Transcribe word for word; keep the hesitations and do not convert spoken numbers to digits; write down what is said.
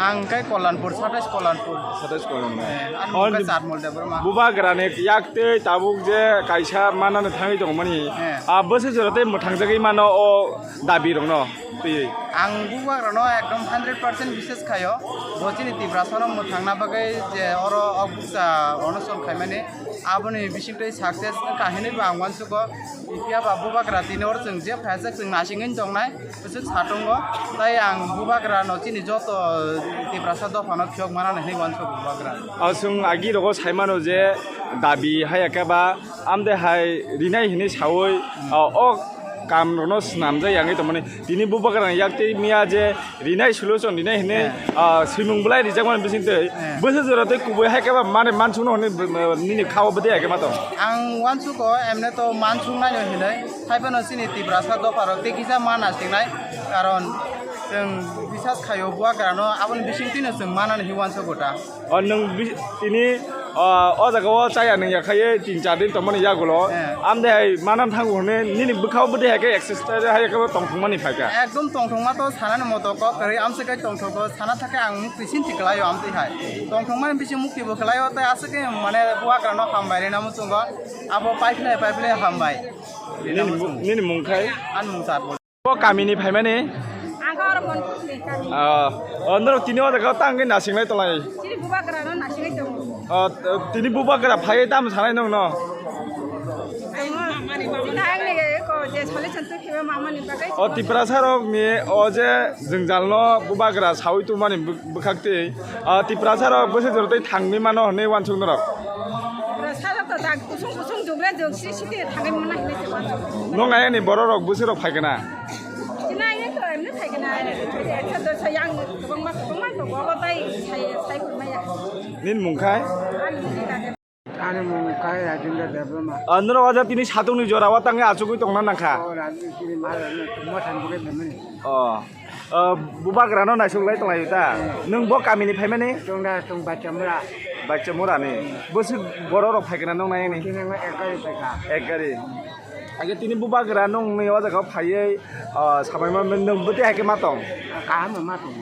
Ang khe Kollanpur, Satais Kollanpur. Satais Kollanpur. Eh, ang Oh, khe Chatmol Debbarma. Bubagrani yak tei tabuk je kaisa manani thangwi tongmani. Eh. Ah, bwswk jora tei mwthangjagwi mano o dabi rokno twiwi. Ang bubagrano ekdom hundred percent biswas khaio. Bo chini Tiprasano mwthangna bagwi je oro o bukcha onoson khaimani. Aboni bisingtwi success wngkha hinwi bo ang uansugo. Phiya ba bubagra tini oro chwng je phaijak chwng nasingwi tongnai, bwswk satungo. Tai ang bubagrano chini joto Tiprasa dophano phiyok manani hinwi uansugo bubagra. O chwng agi rogo saimano je dabi haya khe ba amde hai rinai hinwi sawi, o, o kam rokno swnamjak yangwi tongmani. Tini bubagrani yak tei miya je rinai solution rinai hinwi, Eh. ah, swimung belai rijakmani bisingtwi Eh. bwswk jora tei kubui hai khe ba mane mansukno hwnwi b-, b-, nini khao bwdai hai khe ma tong? Ang uansugo emne to mansuknaino hinwi, haiphano chini Tiprasa dopharok tei kisa ma nasingnai, karon chwng biswas khaio bubagrano aboni bisingtwino chwng manani hinwi uansugo ta. O nwng bi-, tini, o, o jaga o chaya nwng yakhaiwi tin char din tongmani yagulo. Eh. Amde hai manan thango hwnwi nini bwkhao bwdai hai khe exercise hai khe tongthokmani phaikha. Ekdom tongthokma to sanani moto kok kwrwi amswk khe tongthogo sana thakhe ang mukti sinti kwlaio amtwi hai. Tongthokmani bising mukti bo kwlaio tei aswk khe mane bubagrano hambai rina muchungo abo paiphlai paiphlai hambai. Nini mu-, nini mung khai? Ani mung Chatmol. Bo kamini phaimani? Ang khe oro Monputni kami. Ah, oh, norok tini o jaga o tangwi nasinglai tonglai? Chini bubagrano nasingwi tongo. Oh, t-, tini bubagra phaiwi tamo sanai nongno? Ang, ang ni ko je solution twi khiba mamani bagwi. O Tiprasa rok ni o je jwngjalno bubagra sawi tongmani bw-, bwkhak twi, ah, Tiprasa rok bwswk jora twi thangwi mano hwnwi uansuk norok? Tiprasa rok to dak kusung kusung jugra jug si si twi thangwi mano hinwi se uansuk. Nong ayani borok rok bwswk rok phaikha na? China ayang to emne phaikha na. Eksa dosa yang kwbangma kwbangma tongo abo tai sai sai hwnmaya. Nini mung khai? Ani mung khe. Ani mung khe Rajendra Debbarma. Ah, norok o jaga tini satung ni jora o tangwi achugwi tongna nangkha. O Rajendra tini ma rok no mothani bagwi phaimani. Oh. Ah, bubagra no naisuk lai tonglai ta. Nwng bo kamini phaimani? Chwng da chwng Bachamura. Bachamura ni. Bwswk borok rok phaikha na nong nai ni? Tini nang ek gari phaikha. Ek gari. Age tini bubagra nong ni o jaga phaiwi, ah, samai ma nwng bwtwi hai khe ma tong? Kaham ma tong.